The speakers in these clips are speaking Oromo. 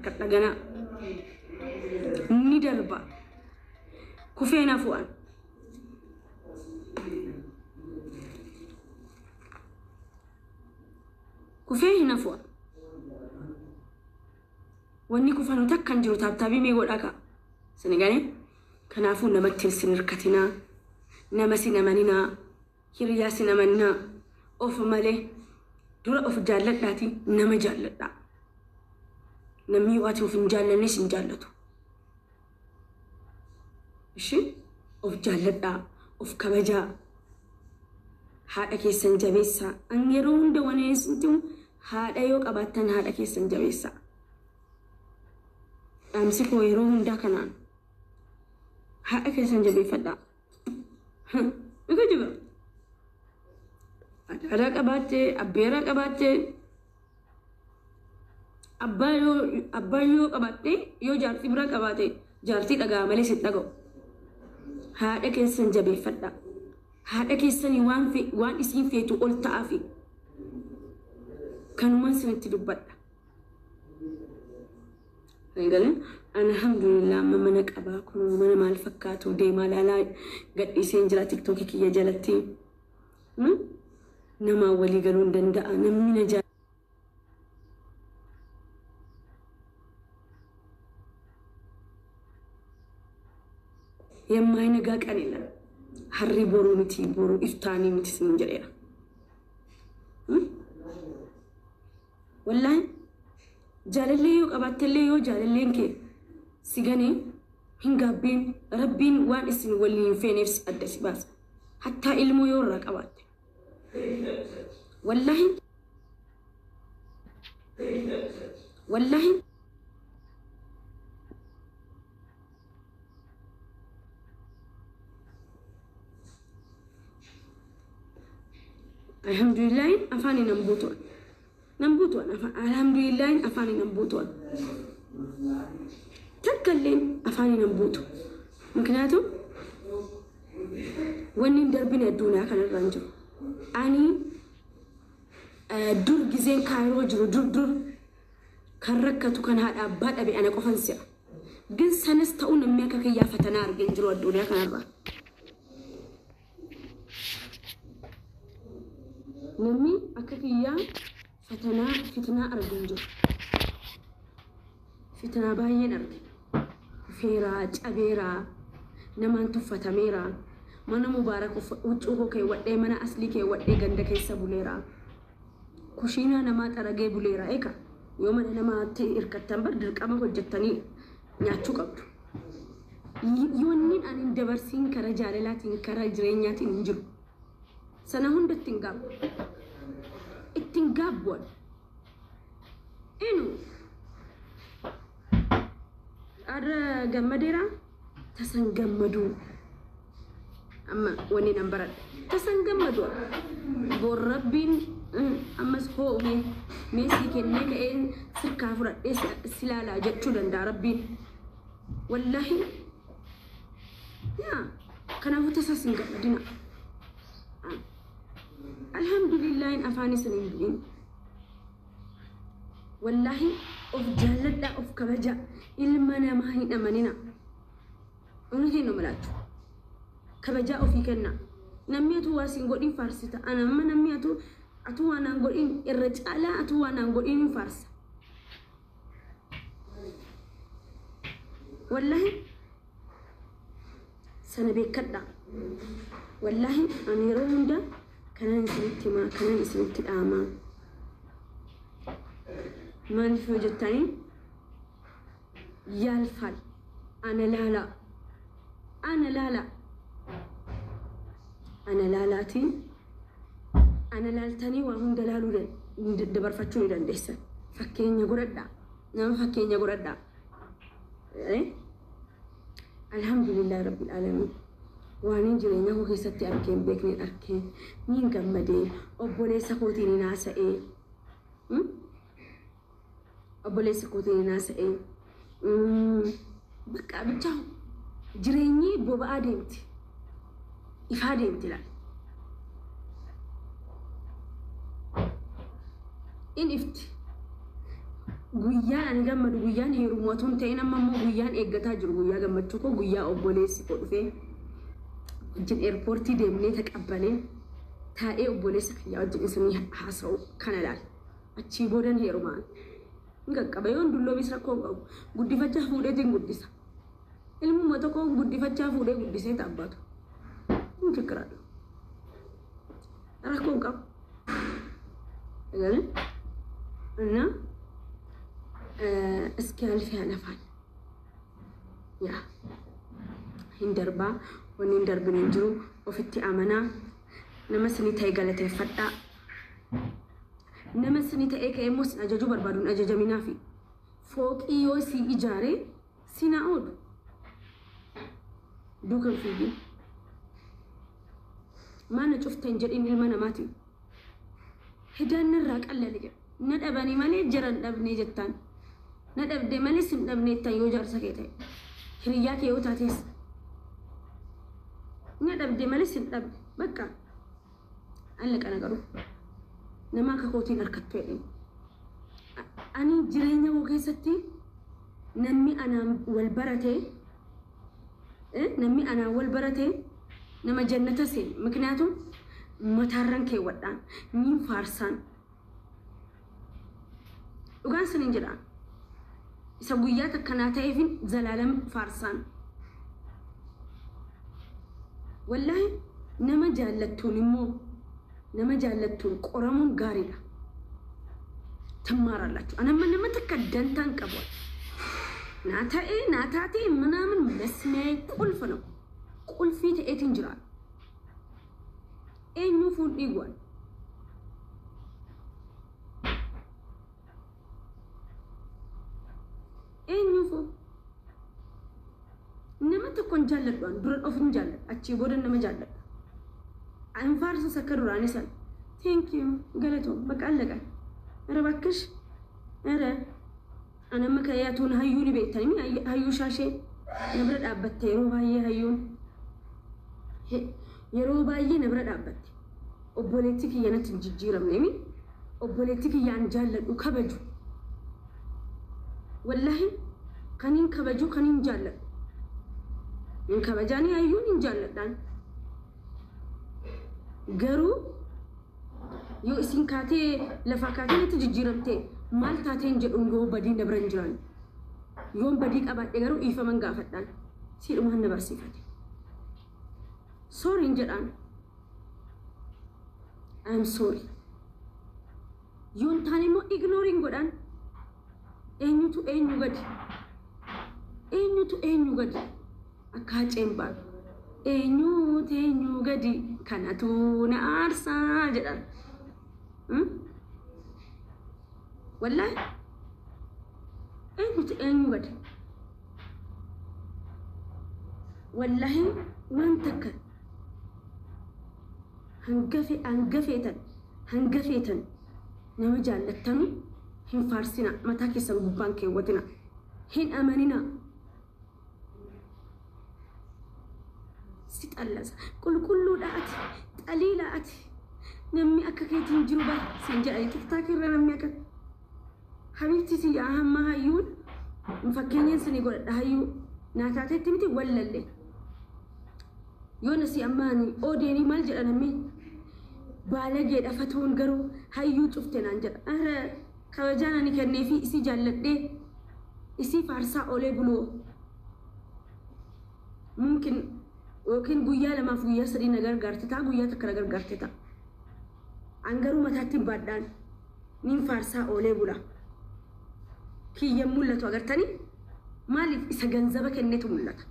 Rakkadha ganaa. Ni darba. Kufee na fu'an. Kufee hin hafu'an. Wanni kufanu takka hin jiru taaptaabii mee godhaa kaa. Sini galee? Kanaafuu namatti hin sin hirkatinaa. Nama sin amaninaa. Hiriyaa sin amaninaa. Of malee dura of jaalladhaatii nama jaalladhaa. Namni yoo ati of hin jaallanne sin jaallatu. Ishi of jaalladhaa, of kabajaa, haadha keessan jabeessaa. An yeroo hunda waan inni isinitti himu haadha yoo qabaattan haadha keessan jabeessaa. Dhaamsi koo yeroo hundaa kanaan haadha keessan jabeeffadhaa. Ni kijiba. Adaadaa qabaattee, abbeeraa qabaattee, abbaa yoo abbaa yoo qabaatte yoo jaartii biraa qabaate jaartii dhaga'a malee sin dhaga'u. Haadha keessan jabeeffadhaa. Haadha keessanii waan fe waan isiin feetu ol ta'aafi. Kanumaan sinitti dubbadha. Galee alhamdulillah amma mana qabaa kun mana maal fakkaatu deemaa laalaa gadhiiseen jira tiktookii kiyya jalatti. Namaa walii galuu hin danda'a namni na የማይነጋ ቀን የለም። Harri boruu miti boruu iftaanii miti sinin jedheera. Wallaahi jaalallee yoo qabaattellee yoo jaalalleen kee si ganee hin gaabbiin rabbiin waan isin waliin hin feeneef si adda si baasa. Hattaa ilmoo yoo irraa qabaatte. Wallaahi wallaahi alhamdulillahin afaanii nan buutu'an. Nan buutu'an afaan alhamdulillahin afaanii nan buutu'an. Takka illeen afaanii nan buutu. Miknyaatu wanni hin darbine addunyaa kanarra hin jiru. Ani dur gizeen kaayiroo jiru dur dur kan rakkatu kan haadha abbaa dhabe ana qofan si'a. Gin sanas ta'uu namni akka kiyyaa fatanaa argee hin jiru addunyaa kanarra. Namni akka kiyyaa fatanaa fitinaa argee hin jiru. Fitinaa baay'een arge. Kufeeraa, cabeeraa, namaan tuffatameera. Mana mubaarak huccuu koo keewwadhee mana aslii keewwadhee ganda keessa buleera. Kushiinaa namaa xaragee buleera. Eka yoo mana namaatti hirkattan bar dirqama hojjettanii nyaachuu qabdu. Yoonniin ani hin dabarsiin karaa jaalalaatiin karaa jireenyaatiin hin jiru. Sana hunda ittiin gaabbu. Ittiin gaabbuwan. Enu har'a gammadeera tasan gammaduu. Amma wanni nan baradhe tasan gammadu. Bor rabbiin ammas hoo'ume mee sii kennee ka'ee sirkaa fudhadhee si laalaa jechuu danda'a rabbiin. Wallaahi yaa kanaafuu tasas hin gammadina. Alhamdulillahin afaan isin hin bu'in. Wallaahi of jaalladhaa of kabajaa ilma namaa hin amanina. እውነቴን ነው የምላችሁ። Kabajaa ofii kennaa. Namni atuu waa siin godhin faarsita. Ana amma namni atuu atuu waa naan godhin irra caalaa atuu waa naan godhin hin faarsa. Wallaahi sana beekadhaa. Wallaahi ani yeroo hunda kanan isinitti himaa kanan isinitti dhaamaa. Maaliif yoo jettanii yaalfaal ana laalaa ana laalaa ana laalaatiin ana laaltanii waa hunda laaluu dabarfachuu ni dandeessan. Fakkeenya godhadhaa. Nama fakkeenya godhadhaa. Alhamdulillah rabbil alamin. Waan jireenya koo keessatti arkee hin beekneen arkee niin gammadee obboleessa kootiin hin haasa'ee. Obboleessa kootiin hin haasa'ee. Bakka bichaa jireenyi boba'aa deemti. Ifaa deemti laal. In ifti. Guyyaan ani gammadu guyyaan heerumu otoo hin ta'in, amma immoo guyyaan eeggataa jiru guyyaa gammachuu koo, guyyaa obboleessi koo dhufee wajjin airportii deemnee taqabbalee taa'ee obboleessa kiyyaa wajjin isinii haasa'u kana ilaala. Achii boodan heerumaan. Hin qaqqaba, yoon dulloomis rakkoo hin qabu. Guddifachaa fuudheetiin guddisa. Ilmuma tokko guddifachaa fuudhee guddisee taabbaatu. Hin fikiraadhu. Rakkoo hin qabu. Egalee? እና እስኪያልፍ ያለፋል። Yaa hin darbaa, wanni hin darbine hin jiru. Ofitti amanaa, nama sinii ta'e galateeffadhaa. Nama sinii ta'ee ka'ee immoo sin ajajuu barbaadu hin ajajaminaafi. Fooqii yoo si ijaare sinaa oolu. Duukan fiigin. Maana cufta hin jedhin ilma namaatiin. Hidaan narraa qallale jedha. Na dhabanii malee jara hin dhabnee jettaan. Na dhabde malee sin dhabne jettaan yoo jaarsa kee ta'e. Hiriyyaa kee yoo taates. Na dhabde malee sin dhabne. Bakka. Allaqa na garuu. Nama akka kootiin harkattu jedheen. Ani jireenya koo keessatti namni anaan wal barate, namni anaan wal barate nama jannata seene. ምክንያቱም mataarran keewwadhaan niin faarsaan, dhugaan sinin jedhaan, isa guyyaa takkanaa ta'eefin zalaalam faarsaan. Wallaahi nama jaallattuun immoo, nama jaallattuun qoramuun gaariidha. ትማራላችሁ። Anamma nama takka dantaan qabu naa ta'ee naa taatee ምናምን መስሚያዬ ቁልፍ ነው። Qulfii ta'eetiin jira. Eenyuufuu hin dhiiguan. Eenyuufuu nama tokko hin jaalladhu. An duran of hin jaalladha. Achii booda nama jaalladha. An faarsas akka duraanii sana. Thank you, galatoom, bakka allaqa. ኧረ እባክሽ ኧረ anamma kayaatuun hayyuu ni beektanii, hayyuu shaashee na bira dhaabbatte. Yeroo baay'ee hayyuun yeroo baay'ee na bira dhaabbatte. Obboleetti kiyya natti hin jijjiiramne mi, obboleetti kiyyaan jaalladhu, kabaju. Wallahi kaniin kabaju, kaniin jaalladhu, hin kabajaanii, hayyuun hin jaalladhaan. Garuu yoo isin kaatee lafaa kaatee natti jijjiiramte maal taateen jedhuun, yoo badii na bira hin jiran, yoon badii qabaadhe garuu dhiifaman gaafadhaan, siidhumaan na barsiifate. Sorry jedhaan, I am sorry. Yoon taane immoo ignoring godhaan. Eenyutu eenyu gadi? Eenyutu eenyu gadi? Akka haceen baanu, eenyutu eenyu gadi, kanatu na aarsaa jedhan. Wallaahi eenyutu eenyu gadi? Wallaahi waan takka hanga feetan, hanga feetan nama jaallattanu hin faarsina, mataa keessan gubbaan keewwatina, hin amanina. Si xallasa, qulqulluudha ati, xaliila ati, namni akka keetiin jiru bara siin jedhani TikTok irra namni akka habiibti si yaa hamma hayyuun fakkeenyaan sini godhadha. Hayyuu naa taatetti miti wallalle yoo nasi ammaani oodeenii maal jedha, namni baalageedha fatuun, garuu hayyuu cufte naan jedha. Ara kabajaan ani kenneefi isii jaalladhee isii faarsaa oolee buluu mumkin yookiin guyyaa lamaaf guyyaa sadii na gargaarte ta'a, guyyaa takka na gargaarte ta'a. An garuu mataatti hin baadhaan, nin faarsaa oolee bula. Kiyyan mul'atu agartanii, maaliif isa ganzaba kennetu mul'ata.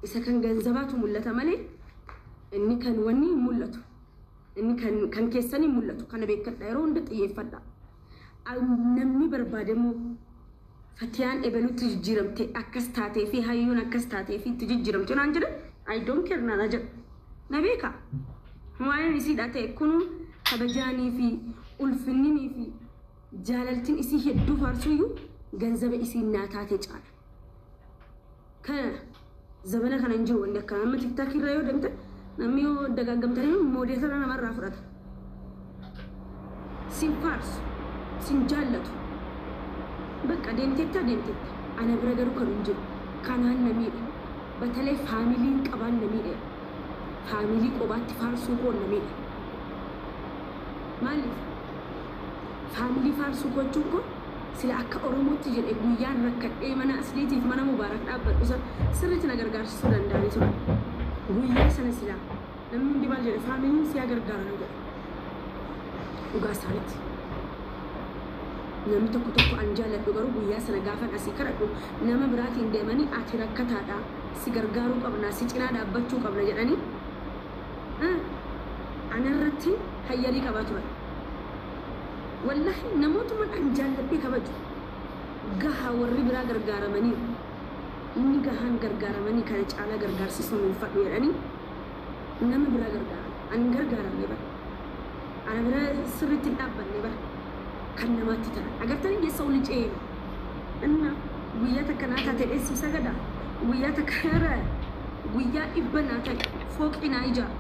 Isa kan ganzabaatu mul'ata malee inni kan wanni hin mul'atu. Inni kan keessanii hin mul'atu. Kana beekadha, yeroo hunda xiyyeeffadha. Namni barbaadamuu fatiyaan ebelutti jijjiiramte akkas taatee fi hayyuun akkas taatee fi itti jijjiiramte naan jedhan, I don't care naan jedhu. Na beeka. Waa'een isiidha ta'e kunu kabajaanii fi ulfinninii fi jaalaltiin isii hedduu faarsuyyuu ganzaba isiin naa taate caala. Kana zabana kana hin jiru wanni akkana. Amma TikTok irra yoo deemte, namni yoo dagaaggamtanii moderator namarraa fudhata. Sin faarsu, sin jaallatu. Bakka deemtetta deemtetta. Ana bira garuu kan hin jiru. Kanaan na miidhe. Batalee faamiliin qabaan na miidhe. Faamilii qobaatti faarsuu koon na miidhe. Maaliif? Faamilii faarsuu gochuun koo sila akka Oromootti jedhe guyyaan rakkadhee mana asliitiif mana Mubaarak dhaabbadhu san sirriitti na gargaarsisuu danda'anii turan. Guyyaa sana silaa namni hundi maal jedhe faamiliin siyaa gargaaran jedhe. Dhugaa isaaniiti. Namni tokko tokko an jaalladhu garuu guyyaa sana gaafan asii kadhadhu nama biraatiin deemanii ati rakkataadha si gargaaruu qabna si cinaa dhaabbachuu qabna jedhanii anarratti hayyarii qabaa turan. Wallahi namootuma an jaalladhee kabaju gahaa warri biraa gargaaramanii inni gahaan gargaaramanii kana caalaa gargaarsisuun hin fadhu jedhanii nama biraa gargaaran. An hin gargaaramne bara. Ana bira sirriitti hin dhaabbanne bara. Kan namaatti ta'an. Agartanii የሰው ልጅ ይሄ ነው እና guyyaa takka naa taate dheessii sagada guyyaa takka yara guyyaa dhibba naa ta'e fooqii naa ijaara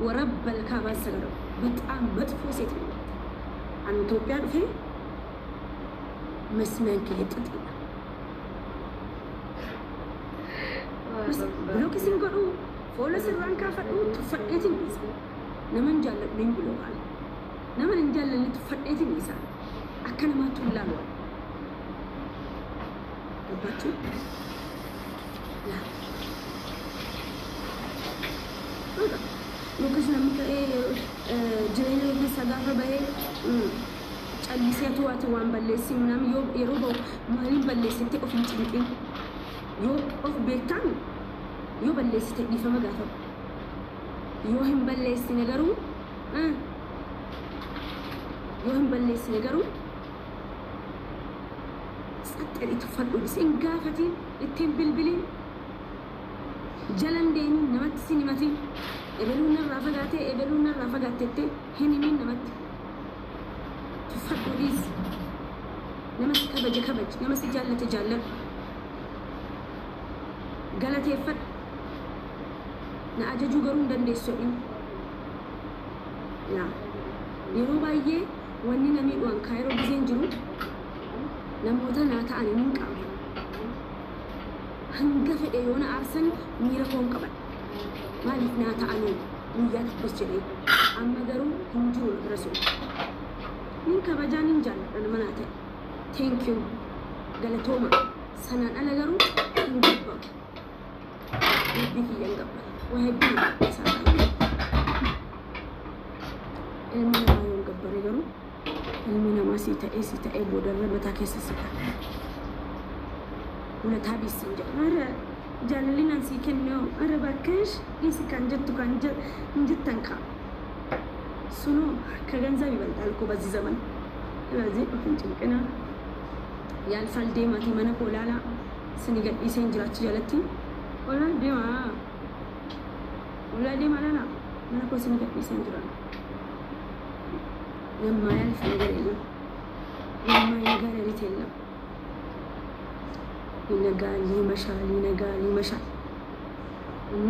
warabbal kaabaan sagada በጣም መጥፎ ሴት ነው። An Itoophiyaa dhufee መስመን kiyya xixiidha. Block isin godhu follow sirraan kaafadhu tuffadheetiin dhiisa. Nama hin jaalladhu hin block ala. Nama hin jaallanne tuffadheetiin dhiisa. Akka namaatti hin laalu. ገባችሁ? Yookiis namni ka'ee jireenya kee keessaa gaafa bahee calliseetu ati waan balleessi ምናምን yoo yeroo bahu maaliin balleessite of hin cinqin. Yoo of beektaan yoo balleessite dhiifama gaafadhu. Yoo hin balleessine garuu yoo hin balleessine garuu ጸጥ tuffadhu hin gaafatiin ittiin bilbiliin jalan deemin namatti sin himatin ebeluun narraa fagaatee ebeluun narraa fagaattettee hin himin namatti tuffadhu dhiisi. Nama si kabaje kabaji, nama si jaallate jaalladhu, galateeffadhu. Na ajajuu garuu hin dandeessu jedhin. Yaa yeroo baay'ee wanni na miidhu an kaayiroo giseen jiru namoota naa ta'an hin qabu. Hanga fedhe yoo na aarsan miira koon qaban. Maaliif naa ta'anii guyyaa tokkos jedhee amma garuu hin jiru na bira sun. Nin kabajaa nin jaalladha nama naa ta'e. Thank you galatooma sanaan ala garuu hin gabbaru. Rabbii kiyya hin gabbara. Waa hedduu na isaa baay'ee. Ilmi namaa yoo hin gabbare garuu ilmi namaa sii ta'ee sii ta'ee boodarra mataa keessa si ka'a. Walataa biisiin jedha. Ara jaalalli naan sii kenne hoo ara bakkeesh dhiisi kan jettu kan hin jettan ka'a. Sunoo ከገንዘብ ይበልጣል እኮ በዚህ ዘመን። ስለዚህ of hin cinqinaa. Yaalfal deemaatii mana koo ilaalaa sini gadhiiseen jiraachu jalatti. Olaa deemaa. Olaa deemaa ilaalaa mana koo sini gadhiiseen jira. የማያልፍ ነገር የለም። የማይነጋ ሌሊት የለም። ይነጋል፣ ይመሻል፣ ይነጋል፣ ይመሻል እና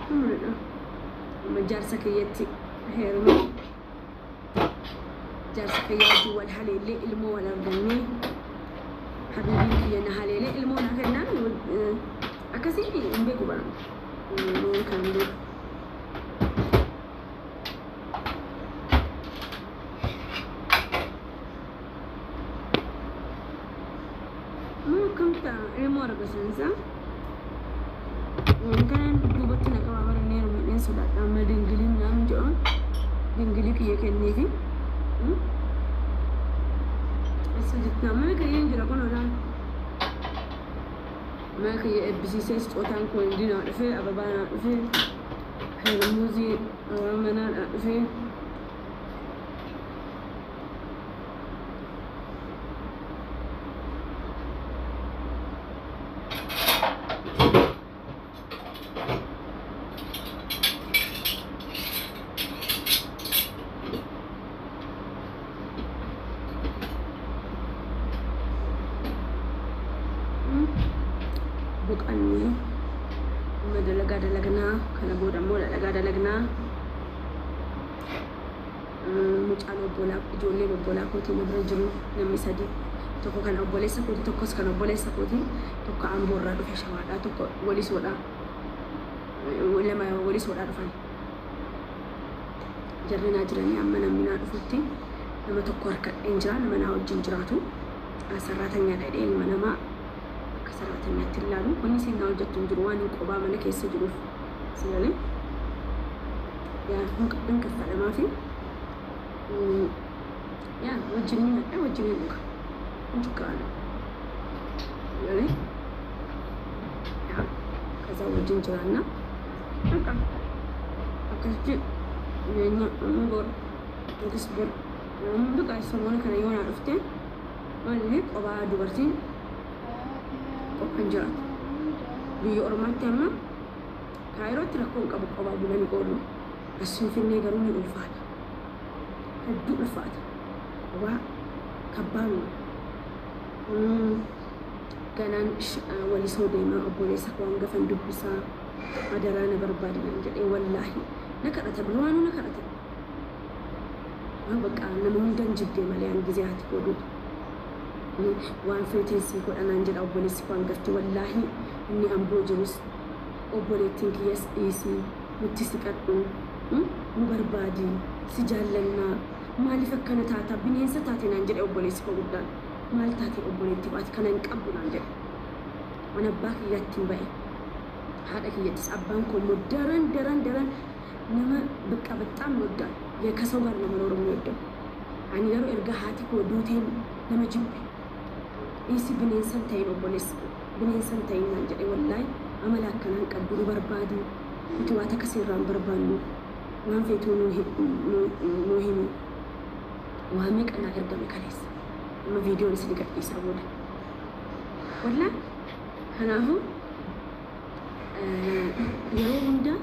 ሁሉ jaarsa kiyyatti heerume jaarsa kiyya wajjin wal haleellee ilmoo wal argannee habiibiin kiyya na haleelee ilmoo na kennaan akkasii hin beeku bara kan hin beeku. Akkamitti ilmoo argatan isaa? Kanan duubatti na qabaa bara inni heerumee sodaadha. Amma dingiliin naan jedhan dingilii kiyya kenneefi. Isa jettaa mana kiyyeen jira kun olaan. Mana kiyya eebbisiisee sixootaan kun hundi naa dhufee ababaa naa dhufee heerumuuzii ababaa manaa naa dhufee. Boqannee amma dalagaa dalagnaa kana booda immoo dalagaa dalagnaa. Mucaan obbolaa, ijoolleen obbolaa kootii na bira jiru namni sadi. Tokko kan obboleessa kooti, tokkos kan obboleessa kooti, tokko Amboorraa dhufe Shawaadhaa, tokko Walisoodhaa. Lama Walisoodhaa dhufan. Jarri naa jiranii amma namni naa dhufutti nama tokko harkadheen jira, nama naa wajjin jiraatu. Sarraatanyaa dhadhee ilma namaa akka sarraatanyaatti ilaalu. Wanni isin naa hojjettu hin jiru waan hin qobaa mana keessa jiruuf. Sigalee yaa hin kaffalamaa fi yaa wajjin nyaadha, wajjin hin dhuga. Hin cuqqaala. Sigalee yaa kaza wajjin jiraanna. Akka akkasitti jireenya amma bor yookiis bor በቃ ሰሞኑ kana yoo naa dhufte maalillee qobaa dubartiin qophaan jiraatu. Biyya ormaatti amma Kaayirootti rakkoo hin qabu, qobaa bulanii oolu. As Finfinnee garuu ni ulfaata. Hedduu ulfaata. Qobaa kabbaanuma. Ganaan Walisoo deemaa, obboleessa koo hangafan dubbisaa, adaraa na barbaadinaan jedhee, wallaahi na kadhata, duraanuu na kadhata. በቃ nama hundan jibbee malee an gizee haati koo duutu. Waan feeteen sii godhanaan jedha obboleessi koo hangafti, wallaahi inni Amboo jirus obboleettiin kiyyas dhiisii nutti siqadhu, nu barbaadi, si jaallannaa, maaliif akkana taata, bineensa taate naan jedhe obboleessi koo guddaan. Maal taate obboleettii ati kana hin qabdu naan jedhe. An abbaa kiyyaatti hin ba'e. Haadha kiyyattis, abbaan koo immoo daran daran daran nama በቃ በጣም ይወዳል። ከሰው ጋር ነው መኖር የሚወደው። Ani garuu erga haati koo duuteen nama jibbe. Dhiisi, bineensan ta'in, obboleessi koo bineensan ta'in naan jedhe, wallaahi amala akkanaan qabdu, nu barbaadi, nuti waa takka sirraan barbaannu, waan feetuu nuu himi. Waa meeqa naa ergame kaleessa. Amma viidiyoon isin gadhiisaa booda. Wallaahi kanaafuu yeroo hunda